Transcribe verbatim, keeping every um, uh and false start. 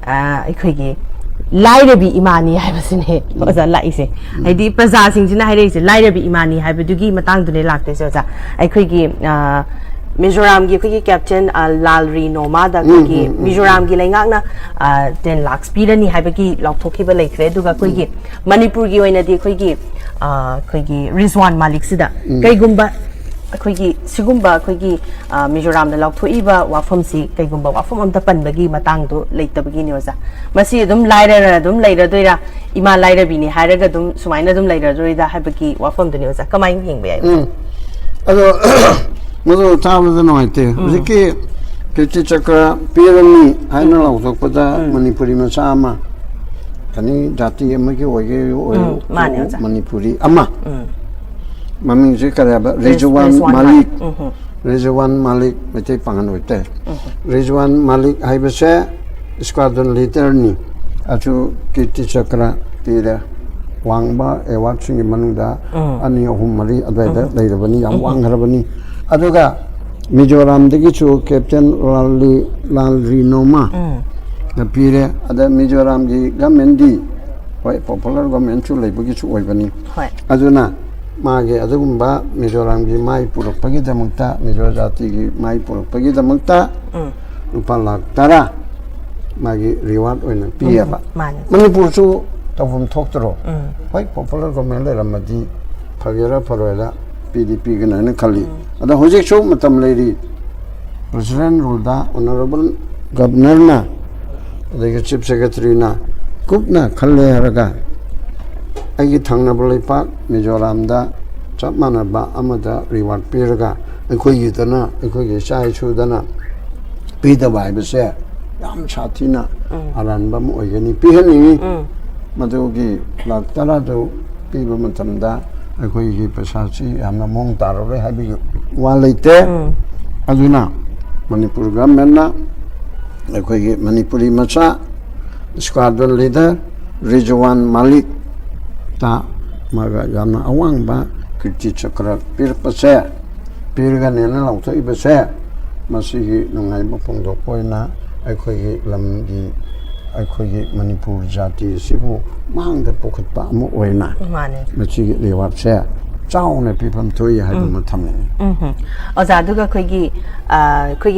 ꯑꯩꯈꯣꯏꯒꯤ ꯂꯥꯏꯔꯕꯤ ꯏꯃꯥꯅꯤ ꯍꯥꯏꯕꯁꯤꯅꯦ ꯑꯣꯖꯥ ꯂꯥꯛꯏꯁꯦ꯫ ꯍꯥꯏꯗꯤ ꯄ꯭ꯔꯖꯥꯁꯤꯡꯁꯤꯅ ꯍꯥꯏꯔꯛꯏꯁꯦ ꯂꯥꯏꯔꯕꯤ ꯏꯃꯥꯅꯤ ꯍꯥꯏꯕꯗꯨꯒꯤ ꯃꯇꯥꯡꯗꯨꯅꯦ ꯂꯥꯛꯇꯣꯏꯁꯦ ꯑꯣꯖꯥ꯫ ꯑꯩꯈꯣꯏꯒꯤ ꯃꯤꯖꯣꯔꯥꯝꯒꯤ ꯑꯩꯈꯣꯏꯒꯤ ꯀꯦꯞꯇꯦꯟ ꯂꯥꯜ ꯔꯤ ꯅꯣꯃꯥꯗ ꯑꯩꯈꯣꯏꯒꯤ ꯃꯤꯖꯣꯔꯥꯝꯒꯤ ꯂꯩꯉꯥꯛꯅ ꯇꯦꯟ ꯂꯥꯛꯁ ꯄꯤꯔꯅꯤ ꯍꯥꯏꯕꯒꯤ ꯂꯥꯎꯊꯣꯛꯈꯤꯕ ꯂꯩꯈ꯭ꯔꯦ꯫ ꯑꯗꯨꯒ ꯑꯩꯈꯣꯏꯒꯤ ꯃꯅꯤꯄꯨꯔꯒꯤ ꯑꯣꯏꯅꯗꯤ ꯑꯩꯈꯣꯏꯒꯤ ꯑꯩꯈꯣꯏꯒꯤ ꯔꯤꯖꯋꯥꯟ ꯃꯥꯂꯤꯛꯁꯤꯗ ꯀꯩꯒꯨꯝꯕ ꯑꯩꯈꯣꯏꯒꯤ ꯁꯤꯒꯨꯝꯕ ꯑꯩꯈꯣꯏꯒꯤ ꯃꯤꯖꯣꯔꯥꯝꯗ ꯂꯥꯎꯊꯣꯛꯏꯕ ꯋꯥꯐꯝꯁꯤ ꯀꯩꯒꯨꯝꯕ ꯋꯥꯐꯝ ꯑꯝꯇ ꯄꯟꯕꯒꯤ ꯃꯇꯥꯡꯗꯣ ꯂꯩꯇꯕꯒꯤꯅꯦ ꯑꯣꯖꯥ꯫ ꯃꯁꯤ ꯑꯗꯨꯝ ꯂꯥꯏꯔꯅ ꯑꯗꯨꯝ ꯂꯩꯔꯗꯣꯏꯔꯥ, ꯏꯃꯥ ꯂꯥꯏꯔꯕꯤꯅꯤ ꯍꯥꯏꯔꯒ ꯑꯗꯨꯝ ꯁꯨꯃꯥꯏꯅ ꯑꯗꯨꯝ ꯂꯩꯔꯗꯣꯏꯔꯥ ꯍꯥꯏꯕꯒꯤ ꯋꯥꯐꯝꯗꯨꯅꯤ ꯑꯣꯖꯥ꯫ ꯀꯃꯥꯏꯅ ꯌꯦꯡꯕ ꯌꯥꯏ ꯑꯣꯖꯥ? ꯎꯝ꯫ ꯑꯗꯣ ꯃꯗꯨ ꯇꯥꯕꯗ ꯅꯨꯡꯉꯥꯏꯇꯦ꯫ ꯍꯧꯖꯤꯛꯀꯤ ꯀꯤꯔꯇꯤ ꯆꯀ꯭ꯔ ꯄꯤꯔꯅꯤ ꯍꯥꯏꯅ ꯂꯥꯎꯊꯣꯛꯄꯗ ꯃꯅꯤꯄꯨꯔꯤ ꯃꯆꯥ ꯑꯃ, ꯑꯦꯅꯤ ꯖꯥꯇꯤ ꯑꯃꯒꯤ ꯑꯣꯏꯒꯦ ꯑꯣꯏꯔꯣ, ꯎꯝ, ꯃꯥꯅꯦ, ꯑꯣꯖꯥ꯫ ꯃꯅꯤꯄꯨꯔꯤ ꯑꯃ, ꯎꯝ꯫ ꯃꯃꯤꯡꯁꯦ ꯀꯔꯤ ꯍꯥꯏꯕ? ꯔꯤꯖ- ꯔꯤꯖꯋꯥꯟ ꯔꯤꯖꯋꯥꯟ ꯃꯥꯂꯤꯛ꯫ ꯃꯥꯂꯤꯛ꯫ ꯎꯝ, ꯎꯝ꯫ ꯔꯤꯖꯋꯥꯟ ꯃꯥꯂꯤꯛ, ꯃꯩꯇꯩ ꯄꯥꯉꯜ ꯑꯣꯏꯇꯦ꯫ ꯔꯤꯖꯋꯥꯟ ꯃꯥꯂꯤꯛ ꯍꯥꯏꯕꯁꯦ ꯁ꯭ꯀ꯭ꯋꯥꯗ꯭ꯔꯟ ꯂꯤꯗꯔꯅꯤ꯫ ꯑꯗꯨ ꯀꯤꯔꯇꯤ ꯆꯀ꯭ꯔ ꯄꯤꯔꯦ꯫ ꯋꯥꯡꯕ ꯑꯦꯋꯥꯔꯗꯁꯤꯡꯒꯤ ꯃꯅꯨꯡꯗ ꯎꯝ꯫ ꯑꯅꯤ, ꯑꯍꯨꯝ, ꯃꯔꯤ ꯑꯗꯨꯋꯥꯏꯗ ꯂꯩꯔꯕꯅꯤ, ꯌꯥꯝ ꯋꯥꯡꯈ꯭ꯔꯕꯅꯤ꯫ ꯑꯗꯨꯒ ꯃꯤꯖꯣꯔꯥꯝꯗꯒꯤꯁꯨ ꯀꯦꯞꯇꯦꯟ ꯂꯥꯜ ꯔꯤ- ꯂꯥꯜ ꯔꯤꯅꯣꯃꯥ ꯎꯝ꯫ ꯗ ꯄꯤꯔꯦ꯫ ꯑꯗ ꯃꯤꯖꯣꯔꯥꯝꯒꯤ ꯒꯃꯦꯟꯗꯤ, ꯍꯣꯏ, ꯄꯣꯄꯨꯂꯔ ꯒꯃꯦꯟꯁꯨ ꯂꯩꯕꯒꯤꯁꯨ ꯑꯣꯏꯕꯅꯤ꯫ ꯍꯣꯏ꯫ ꯑꯗꯨꯅ ꯃꯥꯒꯤ ꯑꯗꯨꯒꯨꯝꯕ ꯃꯤꯖꯣꯔꯥꯝꯒꯤ ꯃꯥꯏ ꯄꯨꯔꯛꯄꯒꯤꯗꯃꯛꯇ, ꯃꯤꯖꯣ ꯖꯥꯇꯤꯒꯤ ꯃꯥꯏ ꯄꯨꯔꯛꯄꯒꯤꯗꯃꯛꯇ ꯎꯝ꯫ ꯂꯨꯄꯥ ꯂꯥꯈ ꯇꯔꯥ ꯃꯥꯒꯤ ꯔꯤꯋꯥꯔꯗ ꯑꯣꯏꯅ ꯄꯤꯌꯦꯕ꯫ ꯃꯥꯅꯤ꯫ ꯃꯅꯤꯄꯨꯔꯁꯨ ꯇꯧꯐꯝ ꯊꯣꯛꯇ꯭ꯔꯣ? ꯎꯝ꯫ ꯍꯣꯏ, ꯄꯣꯄꯨꯂꯔ ꯒꯣꯔꯃꯦꯟ ꯂꯩꯔꯝꯃꯗꯤ ꯐꯒꯦꯔꯥ ꯐꯔꯣꯏꯔꯥ ꯄꯤꯗꯤ ꯄꯤꯒꯅꯤ ꯍꯥꯏꯅ ꯈꯜꯂꯤ꯫ ꯑꯗꯣ ꯍꯧꯖꯤꯛꯁꯨ ꯃꯇꯝ ꯂꯩꯔꯤ꯫ ꯄ꯭ꯔꯦꯁꯤꯗꯦꯟ ꯔꯨꯜꯗ ꯑꯣꯅꯔꯦꯕꯜ ꯒꯕꯅꯔꯅ ꯑꯗꯒꯤ ꯆꯤꯐ ꯁꯦꯀ꯭ꯔꯦꯇꯔꯤꯅ ꯀꯨꯞꯅ ꯈꯜꯂꯦ ꯍꯥꯏꯔꯒ ꯑꯩꯒꯤ ꯊꯪꯅꯕ ꯂꯩꯄꯥꯛ ꯃꯤꯖꯣꯔꯥꯝꯗ ꯆꯞ ꯃꯥꯟꯅꯕ ꯑꯃꯗ ꯔꯤꯋꯥꯔꯗ ꯄꯤꯔꯒ ꯑꯩꯈꯣꯏꯒꯤꯗꯅ, ꯑꯩꯈꯣꯏꯒꯤ ꯏꯆꯥ ꯏꯁꯨꯗꯅ ꯄꯤꯗꯕ ꯍꯥꯏꯕꯁꯦ ꯌꯥꯝ ꯁꯥꯊꯤꯅ ꯑꯔꯥꯟꯕ ꯑꯃ ꯑꯣꯏꯒꯅꯤ꯫ ꯄꯤꯍꯟꯅꯤꯡꯉꯤ꯫ ꯎꯝ꯫ ꯃꯗꯨꯒꯤ ꯂꯥꯛ ꯇꯔꯥꯗꯨ ꯄꯤꯕ ꯃꯇꯝꯗ ꯑꯩꯈꯣꯏꯒꯤ ꯄꯩꯁꯥꯁꯤ ꯌꯥꯝꯅ ꯃꯑꯣꯡ ꯇꯥꯔꯔꯣꯏ ꯍꯥꯏꯕꯒꯤ ꯋꯥ ꯂꯩꯇꯦ꯫ ꯎꯝ꯫ ꯑꯗꯨꯅ ꯃꯅꯤꯄꯨꯔ ꯒꯚꯔꯟꯃꯦꯟꯠꯅ ꯑꯩꯈꯣꯏꯒꯤ ꯃꯅꯤꯄꯨꯔꯤ ꯃꯆꯥ ꯁ꯭ꯀ꯭ꯋꯥꯗ꯭ꯔꯟ ꯂꯤꯗꯔ ꯔꯤꯖꯋꯥꯟ ꯃꯥꯂꯤꯛꯇ ꯃꯥꯒ ꯌꯥꯝꯅ ꯑꯋꯥꯡꯕ ꯀꯤꯔꯇꯤ ꯆꯀ꯭ꯔ ꯄꯤꯔꯛꯄꯁꯦ, ꯄꯤꯔꯒꯅꯦꯅ ꯂꯥꯎꯊꯣꯛꯏꯕꯁꯦ, ꯃꯁꯤꯒꯤ ꯅꯨꯡꯉꯥꯏꯕ ꯐꯣꯡꯗꯣꯛꯄ ꯑꯣꯏꯅ ꯑꯩꯈꯣꯏꯒꯤ ꯂꯝꯒꯤ ꯑꯩꯈꯣꯏꯒꯤ ꯃꯅꯤꯄꯨꯔ ꯖꯥꯇꯤ ꯑꯁꯤꯕꯨ ꯃꯥꯡꯗ ꯄꯨꯈꯠꯄ ꯑꯃ ꯑꯣꯏꯅ ꯃꯥꯅꯦ꯫ ꯃꯁꯤꯒꯤ ꯂꯩꯕꯥꯛꯁꯦ ꯆꯥꯎꯅ ꯄꯤꯐꯝ ꯊꯣꯛꯏ ꯍꯥꯏꯕ ꯑꯃ ꯊꯝꯅꯤꯡꯉꯤ꯫ ꯎꯝ꯫ ꯑꯣꯖꯥ, ꯑꯗꯨꯒ ꯑꯩꯈꯣꯏꯒꯤ ꯑ, ꯑꯩꯈꯣꯏꯒꯤ